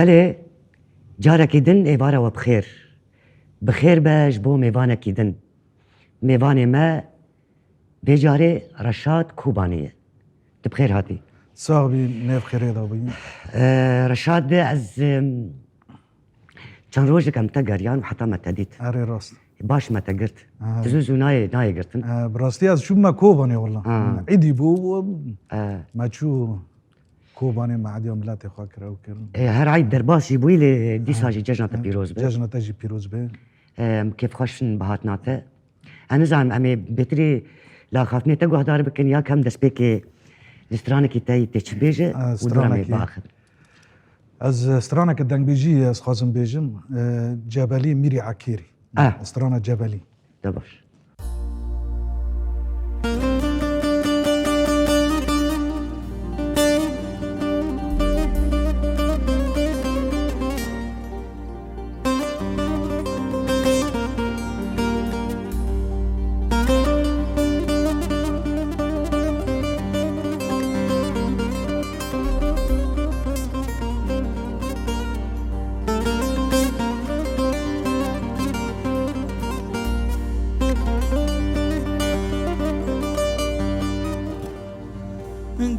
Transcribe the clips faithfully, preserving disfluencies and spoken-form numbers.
Belê, carekî din êvara we bi xêr. Bi xêr be ji bo mêvanekî din. Mêvanê me vê carê Reşad Kobanî ye. Tu bi xêr hatî. Sax bî, nêv xêrê de bî. Ee, Reşad, ez, em, çend rojek em te geriyan û heta me te dît. Erê rast. Baş me te girt. Aha. Tu zû zû nayê, nayê girtin. Ee, bi rastî ez çûbime Kobanê wela. Ha. Îdî bû, Ee. me çû Kobanê, me hediya miletê xwe kir, ew kir. Ê, her eyd derbas jî bûyî, lê dîsa Ha. jî cejna te Ha. pîroz be. Cejna te jî pîroz be. Em kêfxweş in bi hatina te. Ez nizanim em ê bêtirî li axaftinê te guhdar bikin ya kem destpêkê li stranekî te yî tê çi bêje Aa, û dûra me stranekî. biaxivin. Ez, e, straneke dengbêjî ez xwazim bêjim. E, Cebelî Mîrî Ekêrî. Ah. Strana Cebelî. De baş.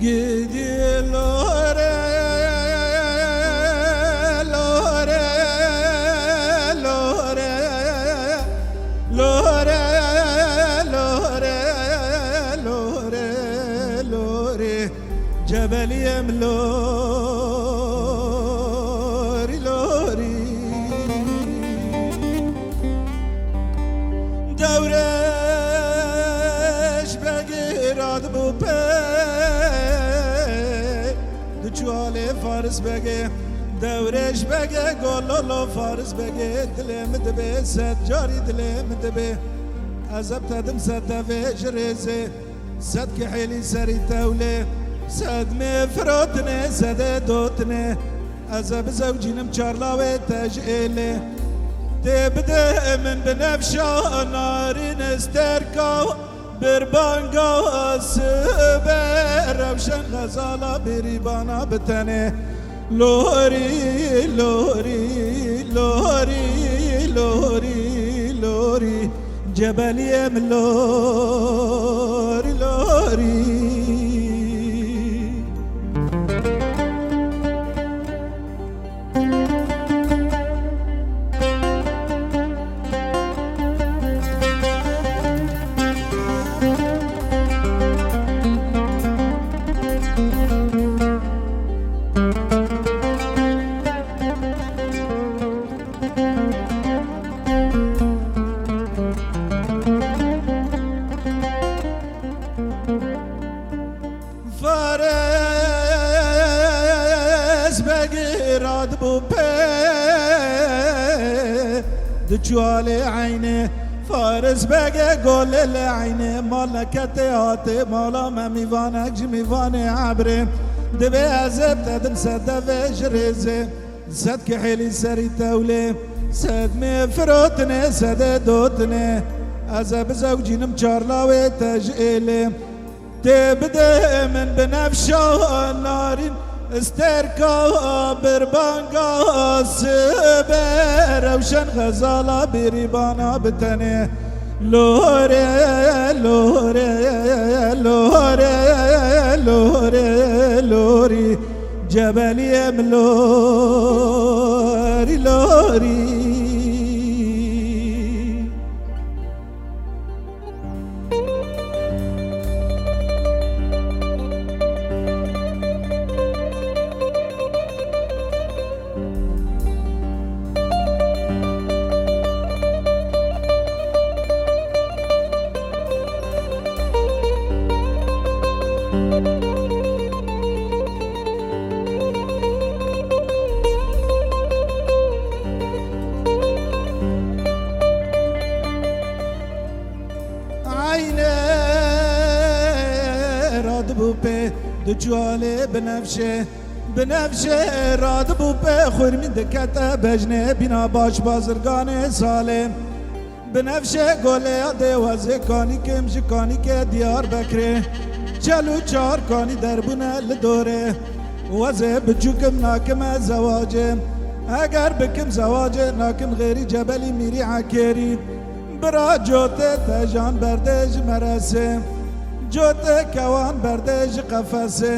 Gidî lore, lore, lore, lore, lore, lore, lore, Cebeliyem lorî, lorî. Dewreş begê radibû pê, diçû alê Faris begê. Dewreş begê, gololo Faris begê, dilê min dibê, sed carî dilê min dibê. Ez eb tedim sed devê ji rêzê, sed kihêlî serî tewlê, sed mê firotine, sedê dotine. Ez ê bizewcînim çarlawê te ji êlê. Tê bide min binefşa narîn sterka, birbanga sibe rewşen xezala birîbana bi tenê. Lorî, lorî, lorî, lorî, lorî. Cebeliyê min lorî, lorî. Faris begî radibû pê, diçû alê eynê. Faris begê golê lê eynê, mal neketê hatê mala me, mîvanek ji mîvanê ebrê. Dibê ez ê bitedim sedevê ji rêzê. Sed kihêlî serî tewlê, sed mê firotine, sedê dotine. Ez ê bizewcînim çarlawê te ji êlê. Tê bide min binefşa narîn, sterka birbanga sibe rewşen xezala birîbana bi tenê. Lore, lore, lore, lore, lorî. Cebeliyê min lorî, lorî. Eynê radibû pê, diçû alê binefşê. Binefşê radibû pê, xurmîn dikete bejnê, bîna baş bazirganê salê. Binefşê golê ya dêwazê, kanîkêm ji kanîkê Diyarbekirê. Çel û çar kanî derbûne li dorê. Wezê biçûkim nakime zewacê. Eger bikim zewacê, nakim xêrî Cebelî Mîrî Ekêrî. Bira cotê tejan berdê ji meresê. Cotê kewan berdê ji qefesê.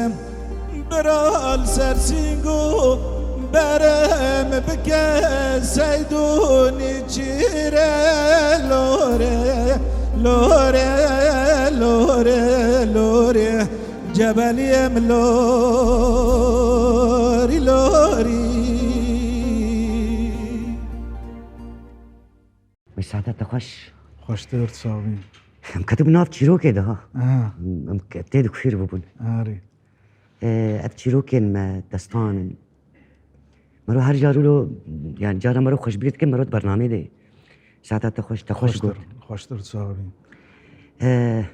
Bira li ser sîngo berê min bike seydûnî çîrê lorê, lorê, lorê, lorê. Cebeliyê min lorî, lorî. Wî saeta te xweş. Xweştir, tu sax bî. Em ketibû nav çîrokê de ha. Ha. Em ke-, tê de kuîr bûbûn. Erê. Ee, ev çîrokên me, destan in. Mero her car wilo, yani cara mero xweşbirî dikin, mero di bernameyê de. Saeta te xweş, te xweş got. Xweştir, xweştir, tu sax bî. Ee,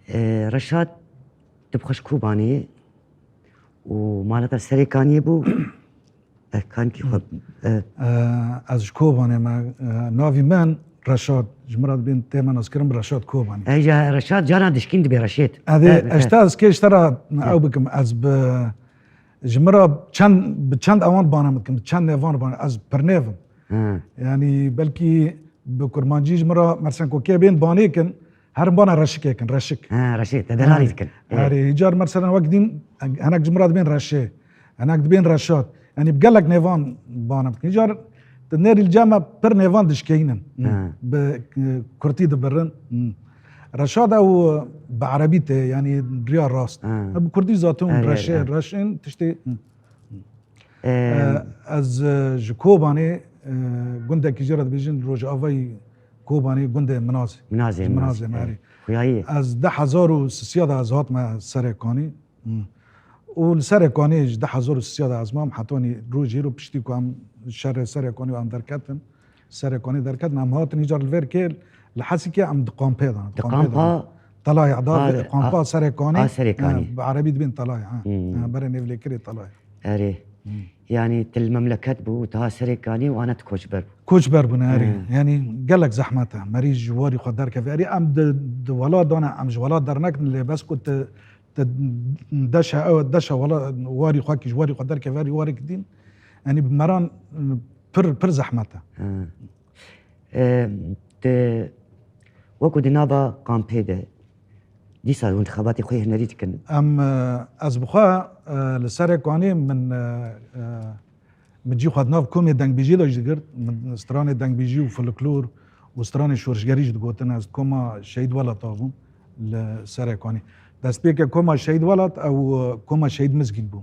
Ee, Reşad, tu bi xwe ji Kobanê û mala te Serêkaniyê bû. Eh, kankî xwe, eh. Ee, ez ji Kobanê me, e, navî min Reşad. Ji min re dibên tê me naskirin bi Reşad Kobanê. Ey, ya Reşad, cara dişkîn dibê Reşêd. Edê, eh, ez eh. Te ez kê ji te re ew bikim. Ez bi, ji min re çend, bi çend ewan bana min dikim, bi çend nêvan bana. Ez pirnêv im. Ha. Yani belkî bi kurmancî ji min re mersen ku kê bên banê kin, herin bana reşikê kin, reşik. Ha, reşik, te delalî dikin. Erê, îcar merselen wek dîn, henek ji min re dibên reşê, henek dibên reşat. Yani bi gelek nêvan bana dikin. Îcar tu nerî li cem me pir nêvan dişkeyînin. Ha. Bi, e, kurtî dibirin. Reşat ew bi erebî tê, yani riya rast. Ha. Bi kurtî zaten reşê, reşên tiştê. Ee, e, ez, e, ji Kobanê, e, gundekî jê re dibêjin Rojavayî Kobanê, gundê Minazê. Minazê, Minazê, Minazê, me, erê. Xuyayî. Ez di hezar û sisiya de ez hatime Serê Kanî. Hmm. Û li Serê Kanî ji di hezar û sisiya de ez mam, hetanî rojê ro piştî ku em şerê Serê Kanî û em derketin, Serê Kanî derketin, em hatin îcar li vêr kê, li Hesikê em di kampê de, di kampê de. Di kampa? Telaya da, ha, kampa a, Serê Kanî. A Serê Kanî. Ha, bi erebî dibên Telaya, ha. Hmm. Ha, berê nêvlêkirê Telaya. Erê. Hmm. Yani tu li memleket bû, tu ha Serê Kanî û ana tu koçber bû. Koçber bûne, erê. Hmm. Yani gelek zehmet e. Merî ji warî xwe derkeve. Erê em di, di welat dane, em ji welat dernekin lê bes ku tu, tu deşa ew, deşa wela, warî xwe kî ji warî xwe derkeve, erê warê kidîn. Yani bi meran pir, pir zehmet e. Hmm. E, tu wekû di nava kampê de, dîsa hûn xebatê xwe yê hunerî dikin? Em, e, ez bi xwe, e, li Serê Kanî min, e, e, min cî xwe di nav komê dengbêjî de jî digirt. Min stranê dengbêjî û folklor û stranê şorşgerî jî digotin. Ez di koma Şehîd Welat de bûm li Serê Kanî. Destpêke koma Şehîd Welat ew, e, koma Şehîd Mizgîn bû.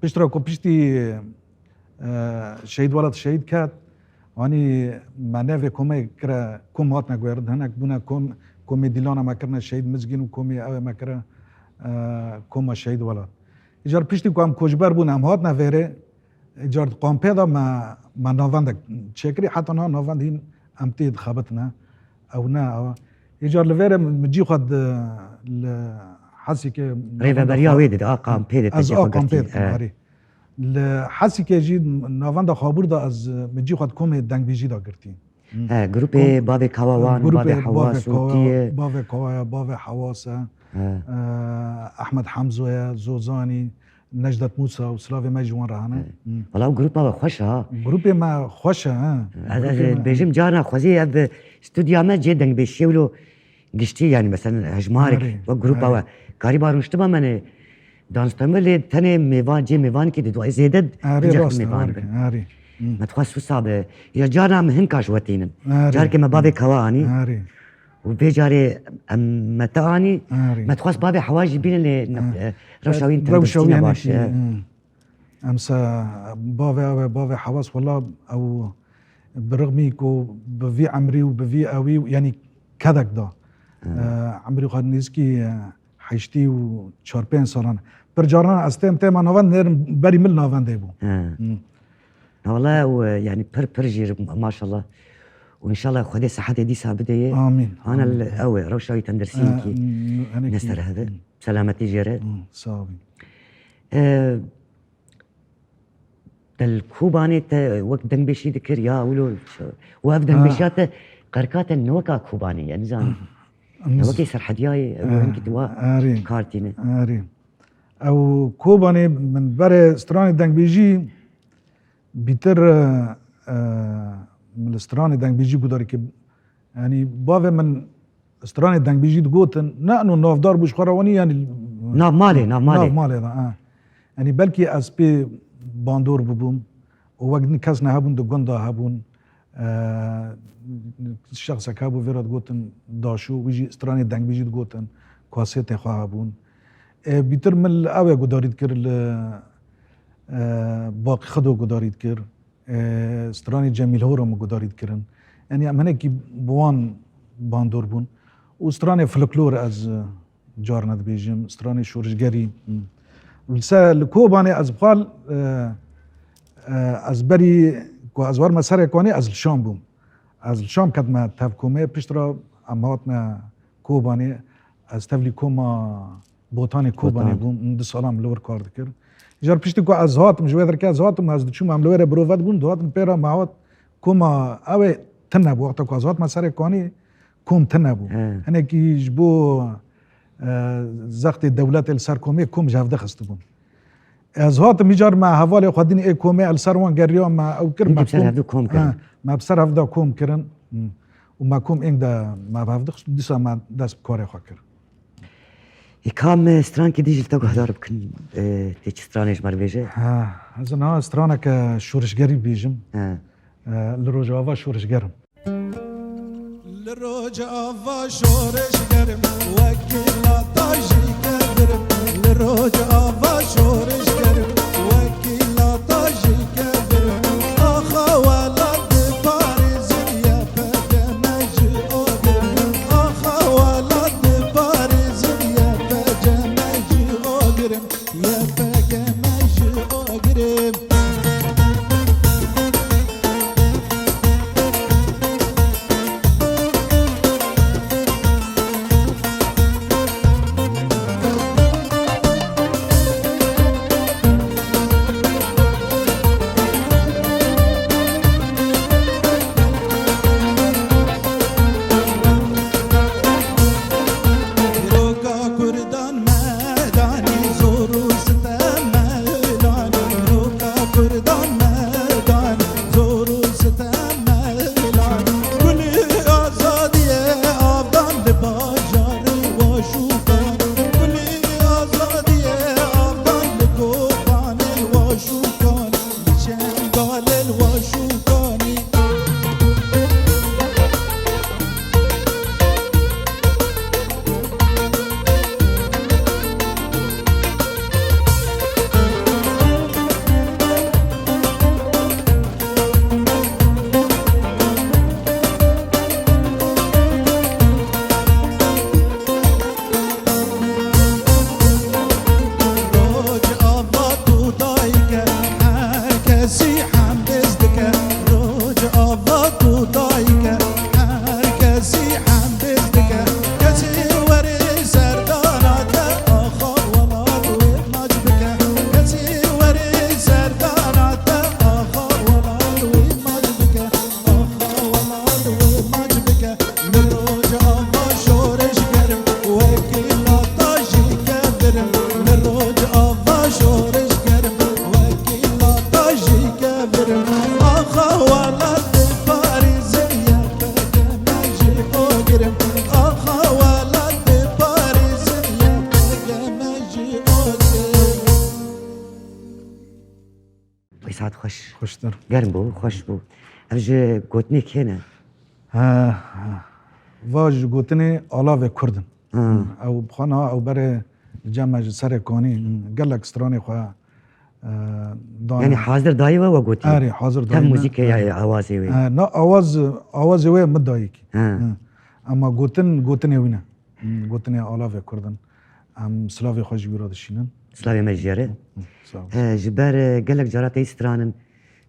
Piştre ku piştî, e, Şehîd Welat şehîd ket, Anî me nevê komê kire, kom hatine guhertin, hinek bûne kom, komê Dîlana me kirine Şehîd Mizgîn û komê ew ê me kire, e, koma Şehîd Welat. Îcar piştî ku em koçber bûn, em hatine vêrê, îcar di kampê de me, me navendek çêkirî, heta niha navend hîn em tê dixebitine. Ew ne, ew. Îcar li vêrê min cî xwe di, li Hesikê rêveberiya wê dide, a kampê de te cê xwe girtî. Ez a kampê dikim, erê. Li Hesikê jî navenda Xabûr de ez, e, min cî xwe di komê dengbêjî de girtî. He, grûpê Bavê Kawa Wan, Bavê Hewas û kî ye? Bavê Kawa ye, Bavê Hewas e. He. E, Ehmed Hemzo ye, Zozanî, Necdet Musa û silavê me ji wan re hene. He. Wala ew grûpa we xweş e ha. Grûpê me xweş e, he. Ez, ez dibêjim carna xwezî ev studya me cê dengbêjiyê wilo giştî, yani mesela hejmarek wek grûpa we. Karîba rûniştiba me ne danişteme lê tenê mêvan, cê mêvankê di duayê zêde. Erê, rast e, mêvan bin. Erê. Me dixwest wisa be. Ya carna em hinka ji we tînin. Erê. Carkê me bavê kawa anî. Erê. Û vê carê em me te anî. Erê. Me dixwest bavê hewa jî bînin lê ne-, e, rewşa wî tenduristî ne baş e. Em se bavê ew e, bavê Hewas, wela ew bi rixmî ku bi vî emrî û bi vî ewî, yanî kedek da. Hı. E, emrî xwe nêzîkî, e, heştî û çar pênc salan. Pir carinan ez têm, têma navend nêrim berî min navendê bû. Hı. Hı. Na wela ew, e, yanî pir, pir jî maşallah. Û înşallah Xwedê sihetê dîsa bidê yê. Amîn. Ana li ew e, rewşa wî tendirsinkî ne ser heve. Selametî jê re. Hı, sağ olun. E, Te li Kobanê te wek dengbêjî dikir ya wilo û ev dengbêjiya te qerka te ne weka Kobanê ye, nizanim. Te wekî Serhediyayê, ew hinkî tu wa kar tîne. Erê. Ew Kobanê min berê stranê dengbêjî bîtir, e, e, min li stranê dengbêjî gudarî kir. Yanî bavê min stranê dengbêjî digotin, ne eno navdar bû ji xwe re wanî, yanî Nav malê, nav malê. Nav malê de, ha. Yanî belkî ez pê bandor bibûm û wek din kes nehebûn di gunda hebûn. E, şexsek hebû vê re digotin Daşo, wî jî stranê dengbêjî digotin, kasetê xwe hebûn. E, bîtir min li ew ê gudarî dikir, li, e, Baqî Xido gudarî dikir. E, stranê Cemîl Horo min gudarî dikirin. Yanî em hinekî bi wan bandor bûn. Û stranê folklor ez, e, carna dibêjim, stranê şorişgerî. Li ser, li Kobanê ez bi xwe, e, e, ez berî ku ez werme Serê Kanî ez li Şam bûm. Ez li Şam ketme tev komê, pişt re em hatme Kobanê, ez tevlî koma Botanê Kobanê Botan. Bûm, du sala min li wir kar dikir. Jar piştî ku ez hatim, ji wê derke ez hatim, ez diçûm, em li wê re birove dibûn, dihatin pê re me hat koma ew ê tune bû. Wexta ku ez hatime Serê Kanî, kom tune bû. He. Hinekî ji bo, e, zextê dewletê li ser komê kom ji hevde xistibûn. Ez hatim, îcar me hevalê xwe din ê komê, el ser wan geriya, me ew kir, Hîn me bi ser kom, hevdu kom kirin. He, me bi ser hevda kom kirin. Hmm. Û me kom êng de me bi hevdi xist û dîsa me dest bi karê xwe kir. Ê, kam, e, strankê dî jî li te guhdar bikin, e, tê çi stranê ji me re bêje? Ha, ez niha straneke şorişgerî bêjim. Ha. E, li Rojava şorişger im. Li Rojava şorişger im, wekî lata jî kevir im. Li Rojava şorişger im, wekî lata jî kevir im. Axa welat diparêzin, Y P G me jî ogir im. Axa welat diparêzin, Y P G me jî ogir im. Y P G me jî ogir im. Dîroka Kurdan me danî, zor û sitem me lanî. Dîroka Kurdan me danî, zor û sitem me lanî. Gulî azadiyê avdan li bajarê Waşûkan. Gulî azadiyê avdan li Kobanê Waşûkan. Li Şengalê li Waşûkanî. Roj ava tu dayike, her kesî hembêz dike. Roj ava tu dayike, her kesî hembêz dike. Kesî werê serdana te, axa welat wê maç bike. Kesî werê serdana te, axa welat wê maç bike. Axa welat wê maç bike. Li Rojava şoreşger im, wekî lata jî kevir im. Li Rojava şoreşger im, wekî lata jî kevir im. Axa welat diparêzin, Y P G me jî ogir im. Axa welat diparêzin, Y P G me jî ogir im. Wê saet xweş. Xweştir. Germ bû, xweş bû. Ev ji gotinê kê ne? Ha, ha. Va ji gotinê Alavê Kurd in. Ha. Ew bi xwe niha ew berê li cem me ji Serê Kanî, gelek stranê xwe, e, dane. Yanî hazir dayî we, we gotî? Erê, hazir dayî me. Muzîkê ya, ya awazê wê? E, na awaz, awazê wê min dayî kî. Ha. Ha. Ama gotin, gotinê wî ne. Hmm, gotinê Alavê Kurd in. Em silavê xwe ji wî re dişînin. Silavê me ji ye re. Hı, sağ ol. E, ji ber, e, gelek cara tê stranin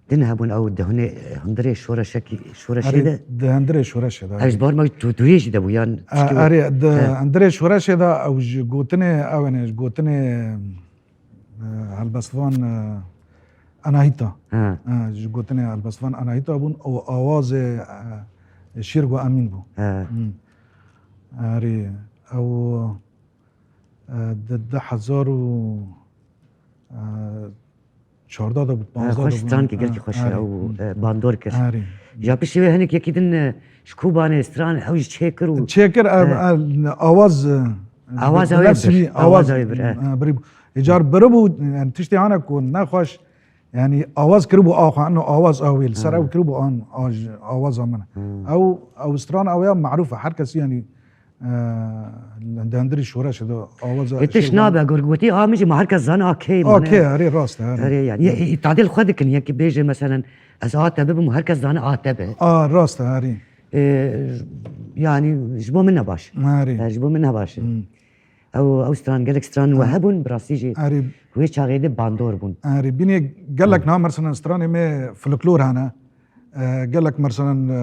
din hebûn ew di hunê, hundirê şoreşekî, şoreşê Erê, de. Di hundirê şoreşê de, Ev ji erê. bar me tu-, tuyê jî de bû yan E, çikî wê? Erê, di He. hundirê şoreşê de ew ji gotinê, ew ê ne, ji gotinê, e, helbestvan, e, Anahîta. He. E, ji gotinê helbestvan Anahîta bûn, ew awazê, e, Şîrgo Emîn bû. He. Hı. Erê, ew, e, di du hezar û e, çardeh de bû, Ha, panzdeh de xweş bû. Strankî gelkî Ha, xweş e, erê. Ew, e, bandor kir. Erê. Ya piştî wê hinek yekî din, e, ji Kobanê stran ew jî çêkir û Çêkir, e, Ha. e, awaz, e, Awaz bi-, ew ê bir, bir, awaz awaz ew ê bir, e. e, birî bû. Ê car birî bû, yani tiştê hane ku nexweş, yani awaz kiribû axa, eno awaz ew ê, li ser Ha. ew kiribû an, aj-, awaza min. Ha. Ew, ew stran ew ya marûf e, her kesî yani, e, di hundirî şoreşê de awaza Ê, tişt şêrvan nabe, gur gotî, a min jî ma her kes zane a kê A mane. kê, erê, rast e, erê. Erê, yani, ye, îtadê li xwe dikin, yekî bêje, meselen, ez a te bibim, her kes zane a te be. A, rast e, erê. Ê, yani, ji bo min ne baş e. Erê. E, ji bo min ne baş e. Hmm. Ew, ew stran, gelek stran we Ha. hebûn, bi rastî jî Erê. wê çaxê de bandor bûn. Erê, bînê gelek Ha. niha, mesela, stranê me folklor hene. E, gelek, mesela, e,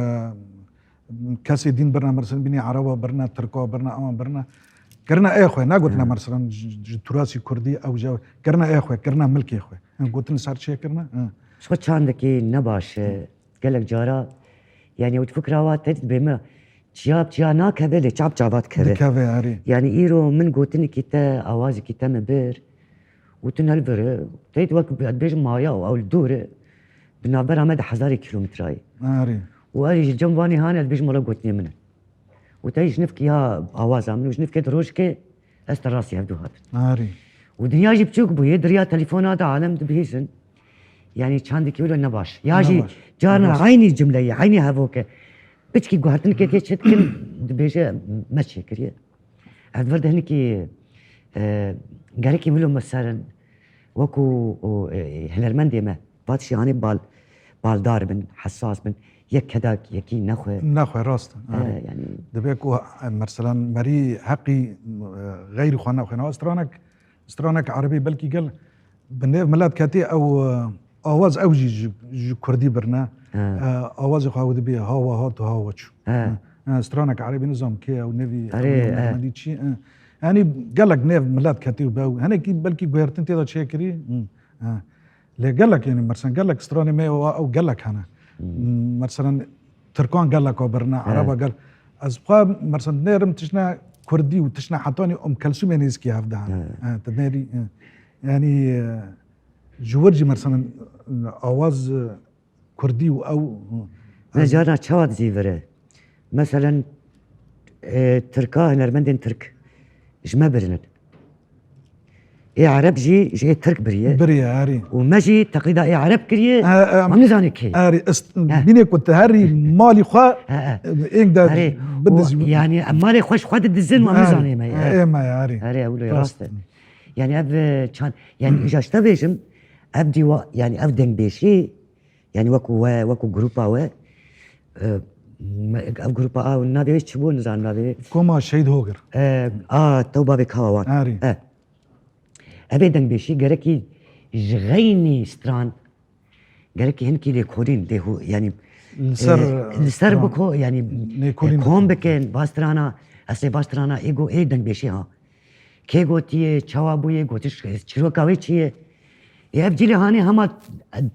kesê dîn birine, mesela, bînê Ereba birine, Tirka birine, ewan birine. Kirine ê xwe, negotina, Ha. mesela, ji, ji turasî kurdî ew ji, kirine ê xwe, kirine milkê xwe. Hin gotin li ser çê kirine? Ha. Ji xwe çandekî ne baş e. Gelek cara, yani, ew fikra wa te dibê me, çiya bi çiya nakeve, lê çav çava dikeve. Dikeve, erê. Yani, îro min gotinekî te, awazekî te min bir, û tu ne li vir e, te wek, ez dibêjim, maya û ew li dûr e, di navbera me de hezarê kîlometrayê. Erê. Û ez ji cem vanê hane, ez dibêjim, wela gotinê min e. Û te ji nifkî ya awaza min û ji nifkê di rojkê, ez te rastî hevdû hatin. Erê. Û dinya jî biçûk bûye, di riya telefona de alem dibihîzin. Yani çandekî wilo ne baş. Ya Ne jî baş. carna Ne baş. eynî cumleyê, eynî hevoke. Piçkî guhertinkê tê çi dikin, dibêje me çêkiriye. Ez vir de hinekî, e, gerekî wilo me serin, wekû o, e, hunermendê me, va tiştê hanê bal, baldar bin, hesas bin, yek kedak, yekî nexwe. Nexwe, rast. E, Erê. yani Dibe ku, e, merselan merî heqî, e, xeyrî xwe nexwe. Na stranek, stranek erebî belkî gel bi nêv milet ketî ew, e, awaz ew jî ji, ji kurdî birine. He. E, awazê xwe ew dibê hawa hat û hawa çû. He. He, he, stranek erebî nizam kê ew nevî, Erê, ew he. Mehmedî çî, he. Yani gelek nêv milet ketî û be ew. Hinekî belkî guhertin tê de çêkirî. Hı, he. Lê gelek, yani, mersen gelek stranê me wa ew gelek hene. Hmm. Mersen Tirkan gelek o birine, He. Ereba gel. Ez xwe mersen nêrim tiştine kurdî û tiştine hetanî Om Kelsûmê nêzikî hevde hene. He. He, tu nêrî, he. Yani, e, ji wir jî mersen awaz, e, kurdî û ew, Ne he. carna çawa dizîvire? Meselen, e, Tirka, hunermendên Tirk ji me birinin. Ê Ereb jî ji ê Tirk biriye. Biriye, erê. Û me jî teqlîda ê Ereb kiriye, E, e, em nizane kê. Erê, est-, He. Bînê ku tu herî malî xwe, He, he. êk de Erê, bidizî. û, yani, em malê xwe ji xwe didizin, em Erê, nizane me ye. e, ê me ye, erê. Erê, ew lê Rast. rast e. Yani, ev, e, çand, yani, îja ji te bêjim, ev dîwa, yani, ev dengbêjî, yani, wekû we, wekû grupa we, e, me, ev grupa a, navê wê çi bû, nizam navê wê. Koma Şehîd Hogir. E, a, te û bavê kawa wan. Erê. E. Ev ê dengbêjî gerekî ji xeynî stran, gerekî hinkî lêkolîn, lêhu-, yani, Li ser, e, li ser stran. biko, yani, Lêkolîn e, kom bikin. bikin, va strana, ez ê va strana, ê go, ê dengbêjî ha. Kê gotiye, çawa bûye, gotiş, çîroka wê çi ye? Ê ev cilê hanê hema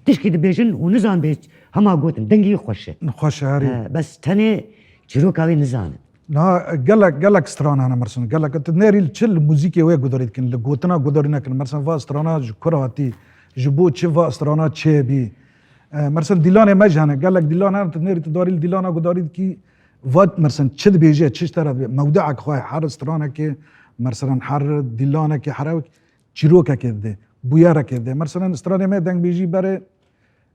tişkî dibêjin û nizan bê hema gotin, dengî xweş e. Xweş e, herî. He, bes tenê çîroka wê nizanin. Na gelek, gelek stran hene mersin. Gelek tu nerî li çi li muzîkê wê gudarî dikin, li gotina gudarî nekin. Mersin va strana ji kur hatî, ji bo çi va strana çê bî. E, mersin dîlanê me jî hene, gelek dîlan hene, tu nerî tu darî li dîlana gudarî dikî, va mersin çi dibêje, çi ji te re dibê. Mewduek xwe, her stranekê, mersin her dîlanekê, her ew çîrokekê didê, bûyerekê didê. Mersin stranê me dengbêjî berê,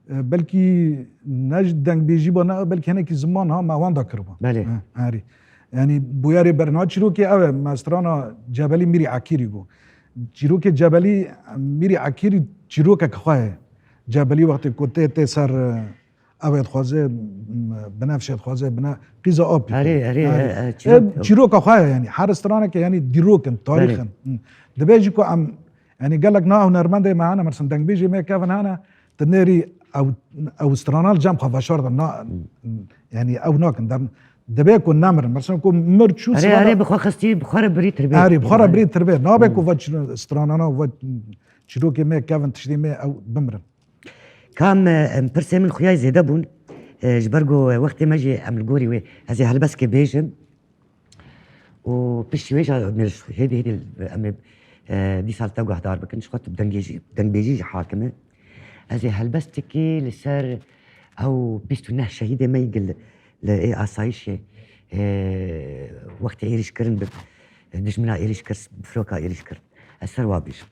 E, belkî ne ji dengbêjî ba ne, belkî hinekî ziman ha me wan da kiriba. Belê. E, herî. Yani bûyerê berê niha çîrokê ew e, me strana Cebelî Mîrî Ekîrî got. Çîrokê Cebelî Mîrî Ekîrî çîrokek xwe ye. Cebelî wextê ku tê, tê ser, e, ew ê dixwaze, m, binefşê dixwaze, bine qîza apî Erê, xwe. Erê, Yani, e, e, e, çîrok, çîroka xwe ye yani. Her straneke yani dîrok in, tarîx Belê. in. Hı. Dibe jî ku em, yani gelek na hunermendê me hene, mersin dengbêjê me kevin hene, Ti nêrî ew, ew strana li cem xwe veşartin. Na, yani ew nakin. Der, dibe ku nemirin. Mesela ku mir çû Erê, siva erê, da bi xwe xistî, bi xwe re birî tirbê. Erê, bi xwe re birî tirbê. Nabe ku va çîro-, stranana, va çîrokê me kevin, tiştê me ew bimirin. Kam, e, em pirsê min xuya zêde bûn. E, ji ber ku, e, wextê me jî em li gorî wê. Ez ê helbestke bêjim. Û piştî wê jî em ê hêdî hêdî em ê e, dîsa li te guhdar bikin. Ji xwe tu dengêjî-, dengbêjî jî hakim e. Ez ê helbestekî li ser ew bîst û neh şehîdê me yî li, li ê asayîşê, e, wextê êrîş kirin bi, dijmina êrîş kir, bi firoka êrîş kir. Ez ser wa bêjim.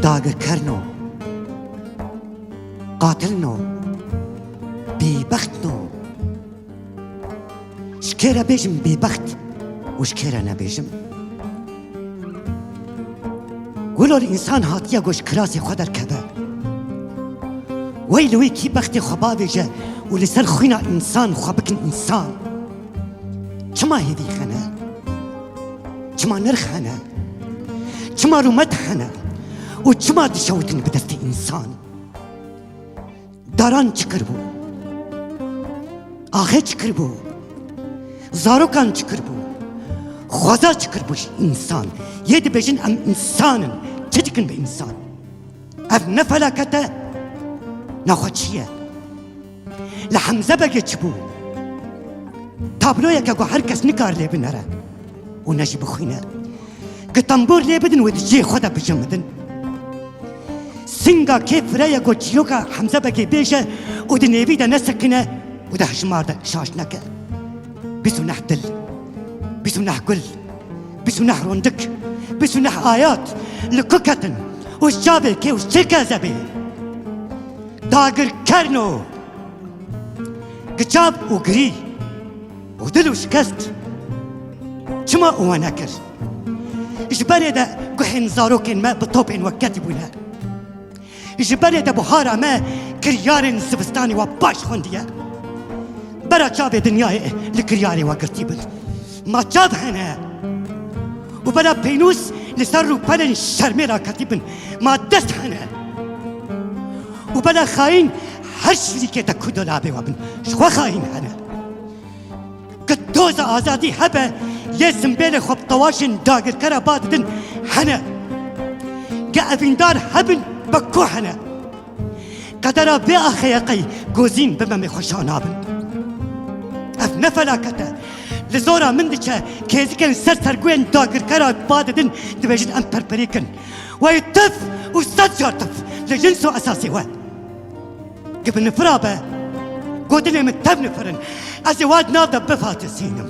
Dagirkerno, qatilno, bêbextno. Ji kê re bêjim bêbext û ji kê re nebêjim? Wilo li însan hatiye ku ji kirasê xwe derkeve. Wey li wê kî bextê xwe bavêje û li ser xwîna însan xwe bikin însan. Çima hêvî hene? Çima nirx hene? Çima rûmet hene? Û çima dişewitin bi destê însan? Daran çi kiribû? Axê çi kiribû? Zarokan çi kiribû? Xweza çi kiribû ji însan? Yê dibêjin em însan in. Çi dikin bi însan? Ev ne felaket e, ne xweçî ye. Li Hemze Begê çi bû? Tabloyeke ku her kes nikare lê binere û ne jî bixwîne. Gi tembûr lê bidin wê di cihê xwe de bijimidin. Singa kê fire ye ku çîroka Hemze Begê bêje û di nêvî de nesekine û di hejmar de şaş neke. Bîst û neh dil, bîst û neh gul, bîst û neh rondik, bîst û neh ayat li ku ketin û ji çavê kê û ji çi kezebê? Dagirkerno, giçav û girî û dil û şikest. Çima we nekir? Ji berê de guhên zarokên me bi topên we ketî bûne. Ji berê de buhara me kiryarên zivistanê we baş xwendiye. Bera çavê dinyayê li kiryarê we girtî bin. Ma çav hene? Û bela peynûs li ser rûpelên şermê raketî bin. Ma dest hene? Û bela xayîn her şirîkê de ku dolabê we bin. Ji xwe xayîn hene. Ge doza azadî hebe, lê simbêlê xwe bi tewaşên dagirkera ba didin hene. Ge evîndar hebin be ku hene. Qedera vê axê ye qey gozîn bi memê xwe şa nabin. Ev ne felaket e. Li zora min diçe kêzikên ser sergûyên dagirkera ba didin dibêjin em perperî kin. Wey tif û sed car tif li jins û esasê we. Gi bi nifira be, gotinê min tev nifir in. Ez ê wa di nav de bifatisînim.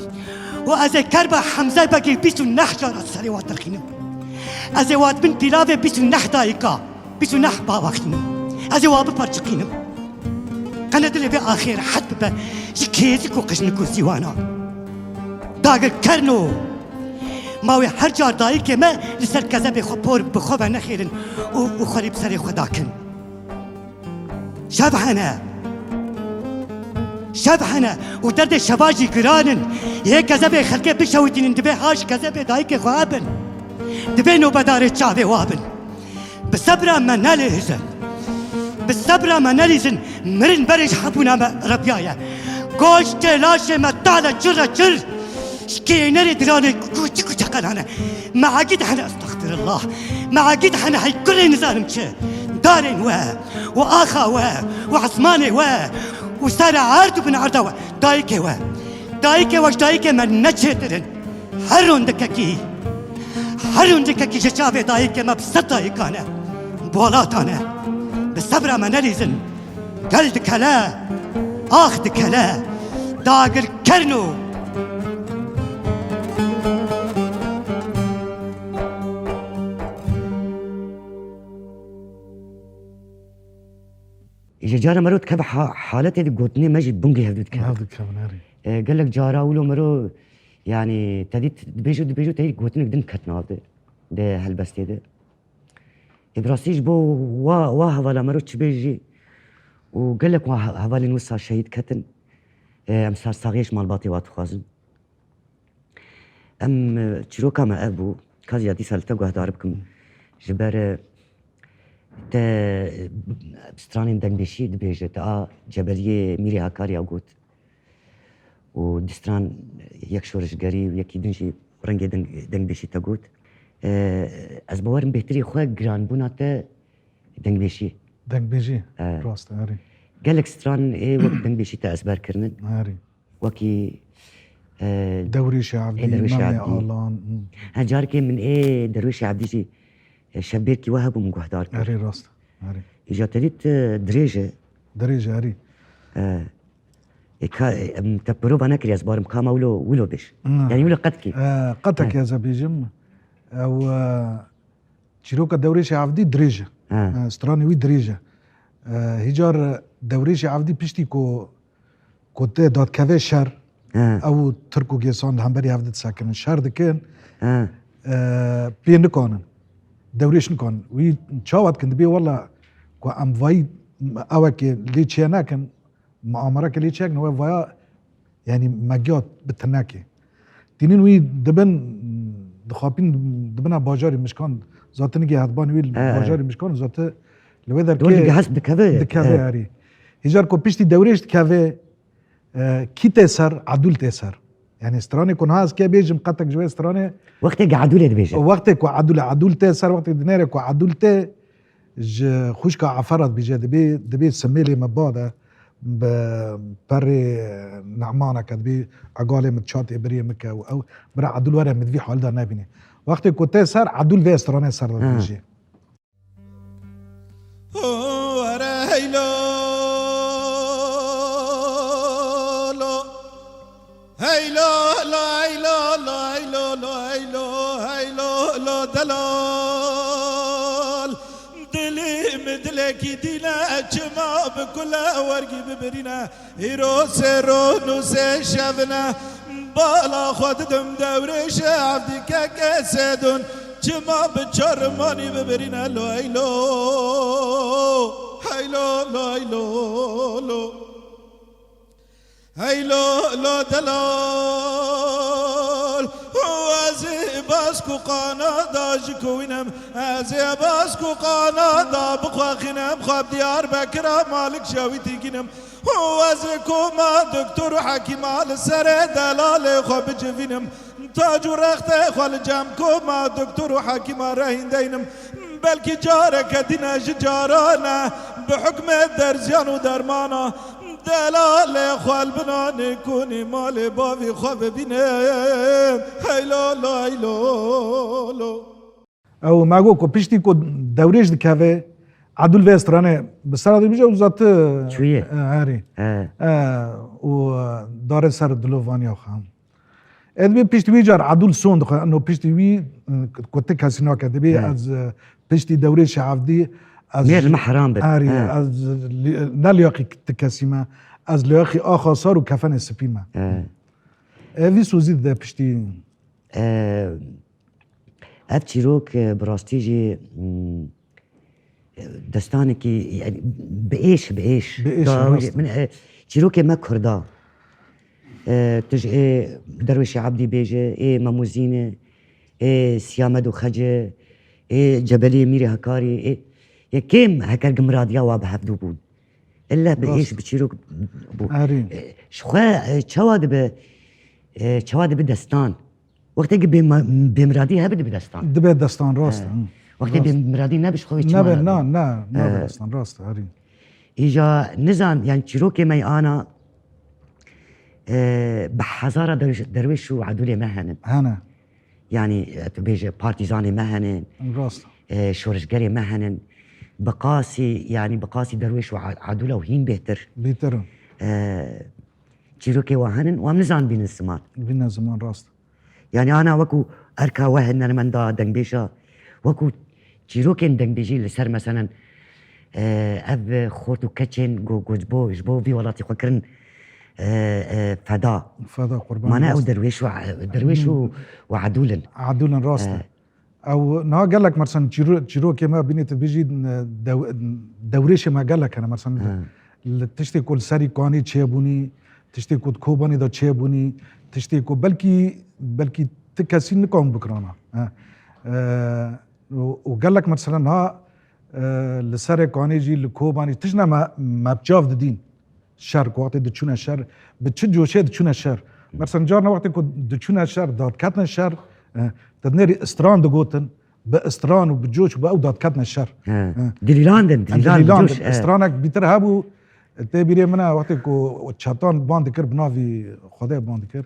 Û ez ê kerba Hemze Begê bîst û neh cara serê wa dirxînim. Ez ê wa di bin pîlavê bîst û neh dayika, bîst û neh bava xînim. Ez ê wa biperçiqînim. Qene dilê vê axê rehet bibe ji kêzik û qijnik û sîwana. Dagirkerno. Ma wê her car dayikê me li ser kezebê xwe por bi xwe ve nexêrin û, û xwerî bi serê xwe dakin. Şev hene. Şev hene û derdê şeva jî giran in. Yê kezebê xelkê bişewitînin, divê ha ji kezebê dayikê xwe hebin. Divê nobedarê çavê wa bin. Bi sebra me nelîzin. Bi sebra me nelîzin. Mirin berê ji hebûna me reviyaye. Goştê laşê me tale çir re çir. Ji kênerê diranê kuçik û çeqelane. Meegid hene, estexfirullah. Meegid hene, hey kurê nizanim çi. Darên we, û axa we, û esmanê we, û sera erd û bin erda we. Dayikê we. Dayikê we ji dayikê me ne çêtir in. Her rondikekî, her rondikekî ji çavê dayikê me bi sed dayikan e. Bolatan e. Bi sebra me nelîzin. Gel dikele, ax dikele, dagirkerno. Îje cara mero dikeve ha-, haletê di gotinê me jî bingê hevdû dikeve. Hevdû dikeve, erê. E, gelek cara wilo mero, yanî, te dît dibêjo, dibêjo, te dît gotinek din ketin av de, di helbestê de. Ê, bi rastî ji bo wa, wa hevala mero çi bêjî û gelek wa he-, hevalên wisa şehîd ketin. E, em sersaxiyê ji malbatê wa dixwazin. Em, e, çîroka me ev bû. Ka ez ya dîsa li te guhdar bikim. Ji ber, e, te, e, stranên dengbêjî dibêje, te a Cebeliyê Mîrê Hakarî ya got. Û di stran yek şoreşgerî û yekî din jî rengê deng-, dengbêjî te got. E, ez bawerim bêhtirî xwe giranbûna te dengbêjî. Dengbêjî, E. rast e, erê. Gelek stran ê wek dengbêjî te ezber kirinin. Erê. Wekî, e, Dewrêşê Evdî, e, Dewrêşê Memê Evdî. Alan, hı. Ha, carekê min ê Derwêşê Evdî jî, e, şevbêrkî we hebû min guhdar kir. Erê, rast. Erê. Îja te dît, e, dirêj e. Dirêj e, erê. E, e, ka, e, em, te pirova nekiriye, ez barim kama wilo, wilo bêj. Hı. Yani wilo qetkî. E, qetekî He. ez ê bêjim. Ew, e, Çîroka Dewrêşê Evdî dirêj e. He. E, stranê wî dirêj e. E, hîcar Dewrêşê Evdî piştî ku, ku tê dadkeve şer, He. ew û Tirk û Gêsan li hemberî hev disekinin, şer dikin, He. e, pê nikanin. Dewrêş nikanin. Wî çawa dikin? Dibê wela ku em vayî ewekê lê çê nekin, muamereke lê çêkin, we vaya, yanî me giya bi tinekê. Tînin wî dibin, dixapîn dibina bajarê Mişkan, zatinigê hetbanî wî li He, he. bajarê Mişkan zati li wê Dor derkê dike hest dikeve. dikeve He. herî. Hîcar ku piştî Dewrêş dikeve, e, kî tê ser, Edûl tê ser. Yanî stranê ku niha ez kê bêjim qetek ji wê stranê Wextê ki Edûlê dibêje. Wextê ku Edûl, Edûl tê ser, wextê dinêre ku Edûl tê, Ji xwişka Efer re dibêje, dibê, dibê simêlê me bade, bi perê Ne'maneke, dibê egalê min çatê birê min ke û ew bira Edûl were min di vî halî de nebîne. Wextê ku tê ser, Edûl vê stranê ser de Ha. dibêje. Were heylo, lo. Hey lo lo, hey lo lo, hey lo lo, hey lo lo delal. Dilê min dilekî dîne, çima bi kule wergî bibirîne. Îro sê ron û sê şevine, bala xwe didim Dewrêşê Evdî keke sêdun. Çima bi çarmanî bibirîne lo, hey lo. Hey lo lo, hey lo lo. Hey lo lo delal, ez ê bask û qanada ji ku wînim, ez ê bask û qanada bixwexînim, xwe bi Diyarbekira Malik Şewî tîkînim. Ez ê koma doktor û hekîma li serê delalê xwe bicivînim, tac û rextê xwe li cem koma doktor û hekîma re hîndeynim. Belkî careke dîne ji carane, bi hukmê derziyan û dermana, delalê xwe li binanê konê malê bavê xwe bibîne. Hey lo lo, hey lo lo. Ew me got ku piştî ku Dewrêş dikeve, Edûl vê stranê bi ser dibêje û zat Çûye. e, herî. He. E, û darê ser dilovaniya xwe. Ez dibê piştî wî car Edûl son dixwe, eno piştî wî, e, ku ti kesî nake. Dibê He. ez, e, piştî Dewrêşê Evdî, ez Mêr li me heram be. Erê, He. ez li-, ne liyaqî ti kesî me. Ez liyaqî axa sar û kefenê spî me. He. Ev vî sozî dide piştî. E, ev çîrok, e, bi rastî jî, mm, destanekî, yani, bi êş, bi êş. Bi êş, Da, rast. min, e, çîrokê me Kurda. E, tu ji ê Derwêşê Ebdî bêje, ê Memûzîne, ê Siyamed û Xece, ê Cebeliyê Mîrê Hekarî, ê, yê kêm heker gi miradiya wa bi hevdû bûn. Ille bi Rast. êş, bi çîrok bû. Erê. E, ji xwe, e, çawa dibe, e, çawa dibe destan? Wextê ki bê ma-, bêmiradî hebe dibe destan. Dibe destan, rast e, He. hı. Wextê Rast. bêmiradî nebe ji xwe wê çima Nebe, nebe? na, na, nabe He. destan, rast e, herî. Îja nizan, yani çîrokê me ana, e, bi hezara derwêş, derwêş û edûlê me henin. Hene. Yani, e, tu bêje partîzanê me henin, Rast. e, şoreşgerê me henin. Bi qasî, yani bi qasî derwêş û a-, edûla û hîn bêhtir. Bêhtir in. E, çîrokê wa henin, wan nizan bînin ziman. Bîne ziman, rast. Yani ana wekû erka we hunermenda dengbêja, wekû çîrokên dengbêjî li ser meselen, e, ev xort û keçên ku, ku ji bo, ji bo vî welatî xwe kirin, e, e, feda. Feda, qurban Mane ew rast. derwêş û, derwêş û, û edûl in. Edûl in, rast e. E. Ew niha gelek mersen çîro-, çîrokê me bînê tu bijî, e, dew-, dewrêşê me gelek hene mersen. E. Li tiştê ku li serî kanî çêbûnî, tiştê ku di Kobanê de çêbûnî, tiştê ku belkî, belkî Kesî nikan bikirana. He. E, û, û gelek mesela niha, e, li Serê Kanê jî, li Kobanê jî tiştine me, me bi çav didîn. Şer, ku wextê diçûne şer, bi çi coşê diçûne şer. Mesela carna wextê ku diçûne şer, dadketine şer, e, te dinêrî stran digotin, bi stran û bi coş û bi ew dadketine şer. He. He. Dilîlandin, Em dilîlandin, dilîlandin. coş, he. Stranek bîtir hebû, tê bîrê min e, wextê ku çetan ban dikir, bi navî Xwedê ban dikir.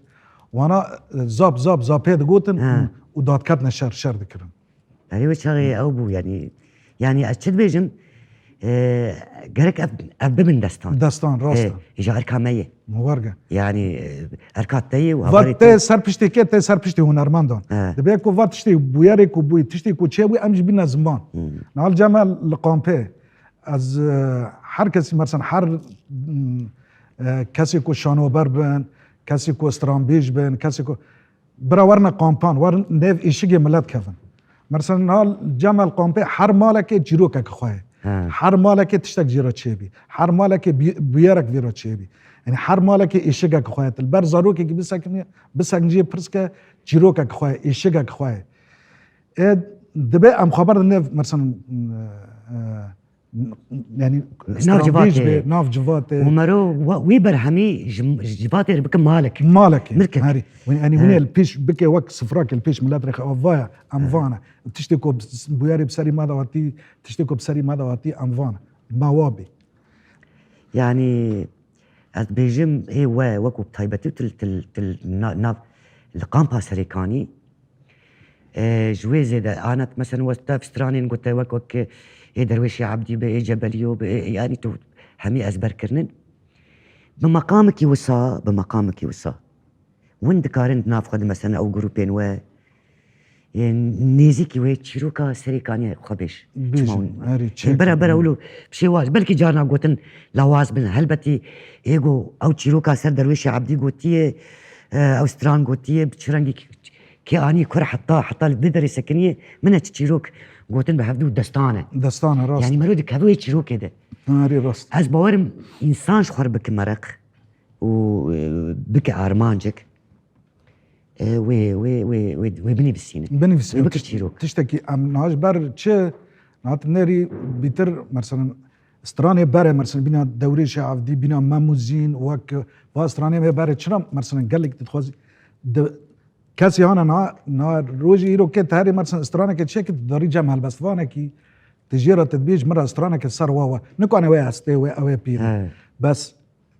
Wana, e, zap, zap, zapê digotin He. û dadketine şer, şer dikirin. Erê, wê çaxê ew bû, yanî, yanî ez çi dibêjim, e, gerek ev, ev bibin destan. Destan, rast E, e. Ji erka me ye. Mubarge. Yanî, e, erka te ye û Va hevalê te te. ser piştê kê, te ser piştê hunermendan. He. Dibe ku va tiştê bûyerê ku bûyî, tiştê ku çêbûyî, em jî bîne ziman. Hmm. Nal cem me li kampê. Ez, e, her kesî, mersen her, mm, e, kesê ku şanober bin, kesê ku stranbêj bin, kesê ku bira werine kampan, werin nêv êşigê milet kevin. Mesela niha cem me li kampê her malekê çîrokek xwe ye. He. Her malekê tiştek jê re çêbî. Her malekê bû-, bûyerek vê re çêbî. Yanî her malekê êşigek xwe ye. Li ber zarokekî bisekinî, bisekinî jê pirs ke çîrokek xwe ye, êşigek xwe ye. Ê, dibe em xwe berdin nêv, mesela, e, e, N-, yanî Nav stranbêj civatê. be, nav civatê. Û mero wa-, wî berhemî ji, ji civatê re bike malek. Malekê. Mirkek. Herî. Wî, yanî He. hûnê li pêş bike wek sifrakê li pêş milet rêxe, ev vaya, em He. vane. Tiştê ku bi s-, bûyerê bi serî me de hatî, tiştê ku bi serî me de hatî, em vane. Ma wa bê. Yanî ez dibêjim, ê we, wekû bi taybetî til, til, til na-, nav, li kampa Serêkanî, E, ji wê zêde anet, mesela, westa stranên gote wek, wek, ê Derwêşê Ebdî be, ê Cebeliyo be, ê, yanî tu hemî ezber kirinin. Bi meqamekî wisa, bi meqamekî wisa. Win dikarin di nav xwe de, mesela, ew grûpên we, ê, nêzîkî wê çîroka Serêkaniyê xwe bêj. Bêjin, Çima hûn-, herî, ê, çêkin, bera, bera herî. wilo bi şêwaz, belkî carna gotin lawaz bin. Helbetî, ê go ew çîroka ser Derwêşê Ebdî gotiye, e, ew stran gotiye, bi çi rengî Kê anî kur heta, heta li vê derê sekiniye, min e çi çîrok gotin bi hevdû destan e. Destan e, rast. Yanî mero dikeve wê çîrokê de. Herî rast. Ez bawerim însan ji xwe re bike mereq û, e, bike armancek, e, wê, wê, wê, wê, wê binivîsîne. Binivîsîne. Wê bike Tişt-, çîrok. Tiştekî em niha ji ber çi, niha tu nerî bîtir, mesela, stranê berê, mesela, bîna Dewrêşê Evdî, bîna Memûzîn, wek va stranê me berê çira, mesela, gelek dixwazî, di, Kesî hane na, na rojî îro kê te herî mersin stranekê çêkî, tu darî cem helbestvanekî, tu jê re tu dibêj min re stranekê ser wa we. Nikane wê hestê wê ew ê pîr. He. Bes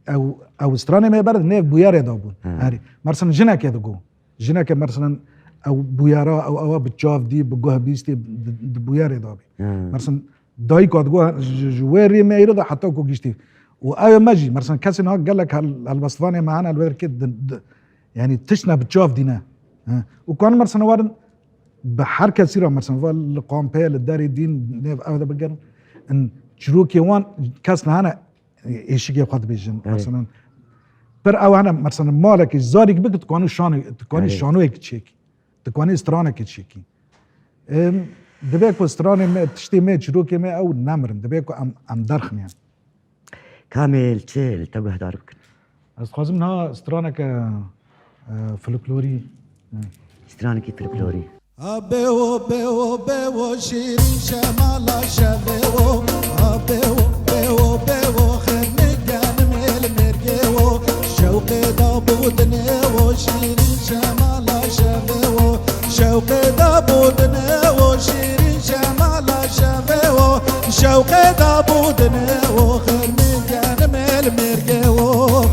ew, ew stranê me ber nêv bûyerê de bûn. He. Herî. Mersin jinekê digo. Jinekê mersin ew bûyera, ew ewa bi çav dî, bi guh bîstî, di, di bûyerê de bî. He. Mersin Dayika digo, ji, ji wê rê me îro de heta ku giştî. Û ew ê me jî, mersen kesê niha gelek hel-, helbestvanê me hene li wê rikê di, di, yanî tiştine bi çav dîne. He. Û kan mersen werin bi her kesî re mersen va li kampê, li derê dîn nêv ew de bigerin. In çirokê wan kes nehene êşikê xwe dibêjin. Evet. Mersen pir ew hene mersen malekî zarîk bik dikanî şano-, dikanî Evet. şanoyek çêkî. Dikanî stranekê çêkî. Em, dibe ku stranê me, tiştê me, çîrokê me ew nemirin. Dibe ku em, em derxin yan. Kamê li çi li te guhdar bikin? Ez dixwazim niha straneke, e, folklorî, e. Stranekî folklorî. A bewo, bewo, bewo, şîrîn şemala şevê wo. A bewo, bewo, bewo, xirmî genim êl mêrgê wo. Şewqê da bûdinê wo, şîrîn şemala şevê wo. Şewqê da bûdinê wo, şîrîn şemala şevê wo. Şewqê da bûdinê wo, xirmî genim êl mêrgê wo.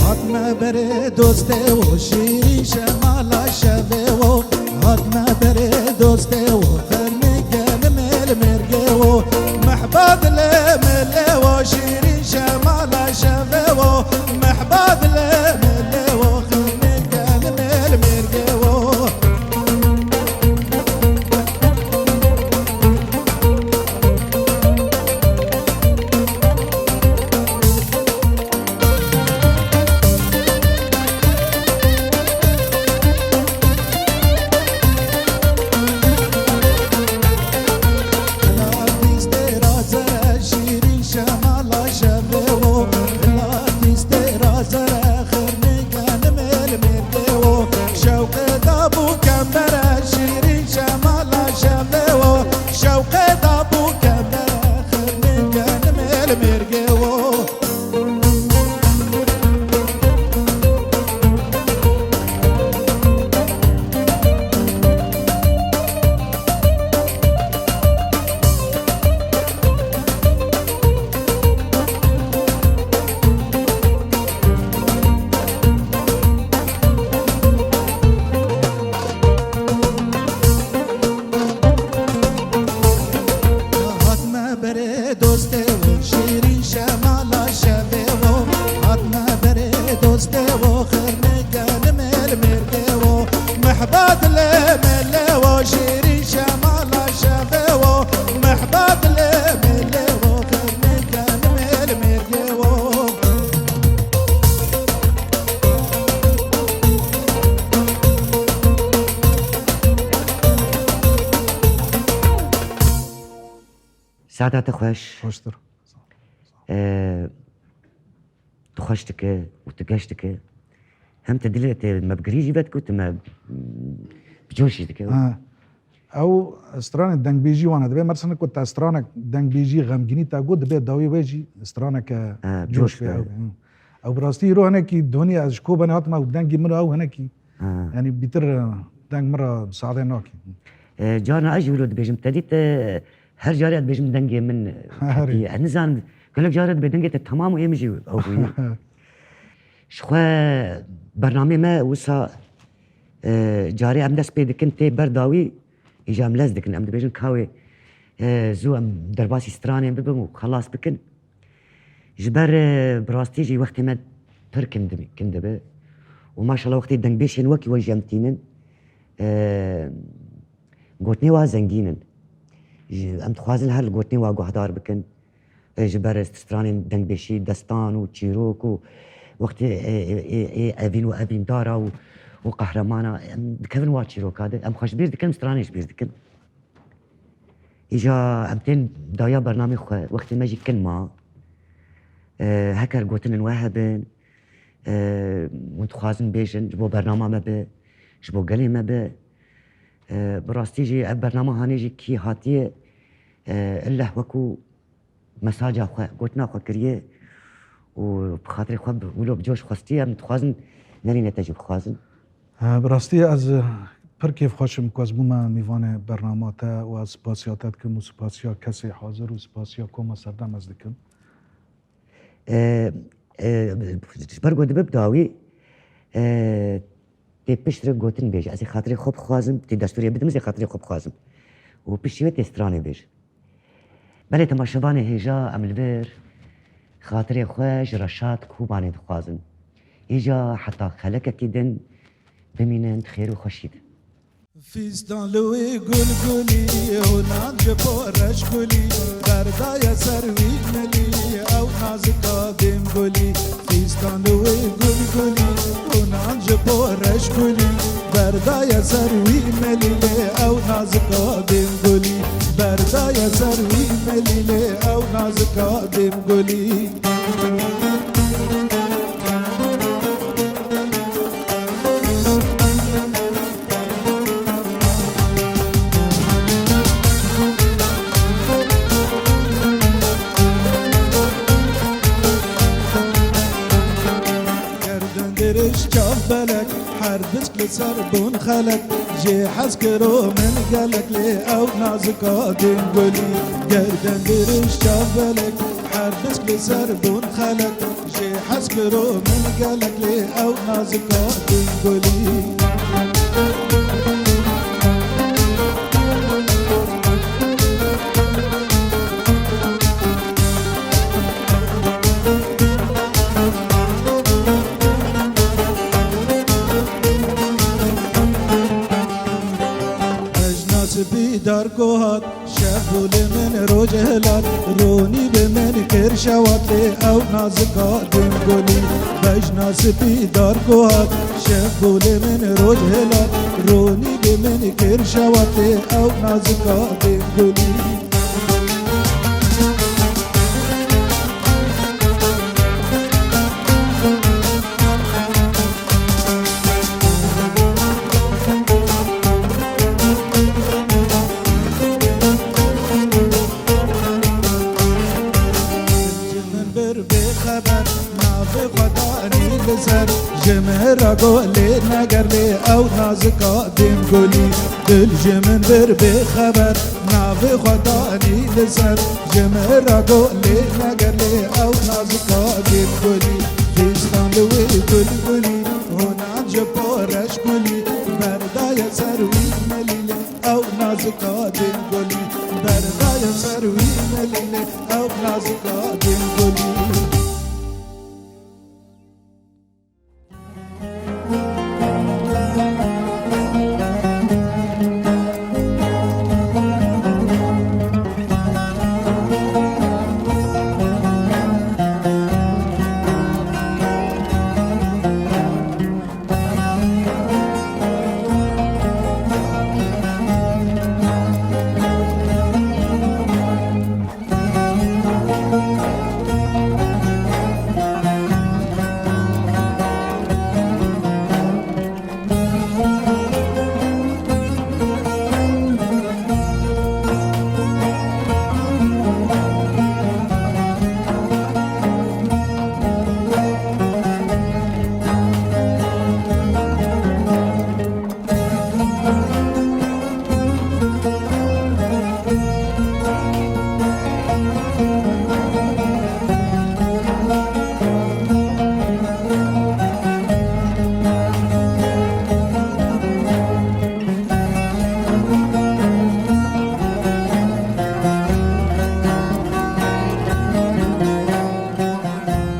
Hatme berê dostê wo, şîrîn şemala şevê wo. Hatme berê dostê wo, xirmî genim êl mêrgê wo. Mehba dilê milê wo, şîrîn şemala şevê wo. Mehba dilê milê wo, xirmî genim êl mêrgê wo. Dostê wo şîrîn şemala şevê wo, hatme berê dostê wo, xirnê genim el mêrdê wo, mehbat lê melê wo, şîrîn şemala şevê wo, mehbat lê melê wo, xirnê genim el mêrdê wo. Saeta te xweş. Xweştir. Ee, tu xweş dike û tu geş dike. Hem te dilê te me bi girî jî vedike û tu me, mm, bi coş jî dike. Ha. Ew stranê dengbêjî wan e. Divê mersin ku te stranek dengbêjî xemgînî te got, dibê dawî wê jî straneke Ha, coş coş be, be. Ew be. Hı. Ew bi rastî îro hinekî donî ez ji Kobanê hatim, ew dengê min ew hinekî. Ha. Yanî bîtir, e, deng min re saadê nake. E, carna ez jî wilo dibêjim, te dît, e, her carê ez dibêjim dengê min, e, Herê. Ketiye. Ez nizanim, gelek carê dibê dengê te temam û ê min jî ew bûye. Ji xwe bernamê me wisa, e, carê em dest pê dikin tê ber dawî, îja em lez dikin. Em dibêjin kawê, e, zû em derbasî stranên bibin û xelas bikin. Ji ber, e, bi rastî jî wextê me pir kin dibi-, kin dibe. Û maşallah wextê dengbêjên wekî we jî em tînin. E, gotinê wa zengîn in. Ji, em dixwazin her li gotinê wa guhdar bikin. E, ji ber stranên dengbêjî, destan û çîrok û wextê, e, e, e, e, evîn û evîndara û, û qehremana, em dikevin wa çîroka de. Em xwe ji bîr dikin, stranê ji bîr dikin. Îja em tên dawiya bernamê xwe, wextê me jî kin ma. E, heker gotinên we hebin, e, hûn dixwazin bêjin, ji bo bernama me be, ji bo gelê me be. E, bi rastî jî ev bernama hanê jî kî hatiye, e, illeh wekû mesaja xwe, gotina xwe kiriye û bi xatirê xwe bi wilo bi coş xwestiye, em dixwazin nerîne te jî bixwazin. He, bi rastî ez, e, pir kêfxweş im ku ez bûme mîvanê bernama te û ez spasiya te dikim û spasiya kesê hazir û spasiya koma serdem ez dikim. E, e, ji ber ku dibe bi dawî, e, tê piştre gotin bêje. Ez ê xatirê xwe bixwazim, tê destûrê bidim, ez ê xatirê xwe bixwazim. Û piştî wê tê stranê bêje. Belê temaşevanê hêja em li vir xatirê xwe ji Reşad Kobanê dixwazin. Hêja heta xelekekî din bimînin di xêr û xweşî de. Fîstan li wê gul gulî, hunan ji poreş gulî, berdaye ser wî milî, ew nazika dêm gulî. Fîstan li wê gul gulî, hunan ji poreş gulî, berdaye ser wî milî lê ew nazika dêm gulî. Berdaye ser wî milî lê ew nazika dêm gulî. Gerden dirêj çav belek, her disk li ser bûn xelek. Jê hez kiro min gelek lê ew nazika dêm gulî. Gerden dirêj çav belek, her disk li ser bûn xelek. Jê hez kiro min gelek lê ew nazika dêm gulî. Bejna spî dar ku hat, şev bû li min roj hilat, ronî bi min kir şewat lê ew nazika dêm gulî. Bejna spî dar ku hat, şev bû li min roj hilat, ronî bi min kir şewat lê ew nazika dêm gulî. Min bir bêxeber navê xwe danî li ser, ji min re got lê neger lê ew nazika dêm gulî. Dil ji min bir bêxeber navê xwe danî li ser, ji min re got lê neger lê ew nazika dêm gulî. Fîstan li wê gul gulî, hunan ji poreş gulî, berdaye ser wî milî lê ew nazika dêm gulî. Berdaye ser wî milî lê Ew nazika din gulî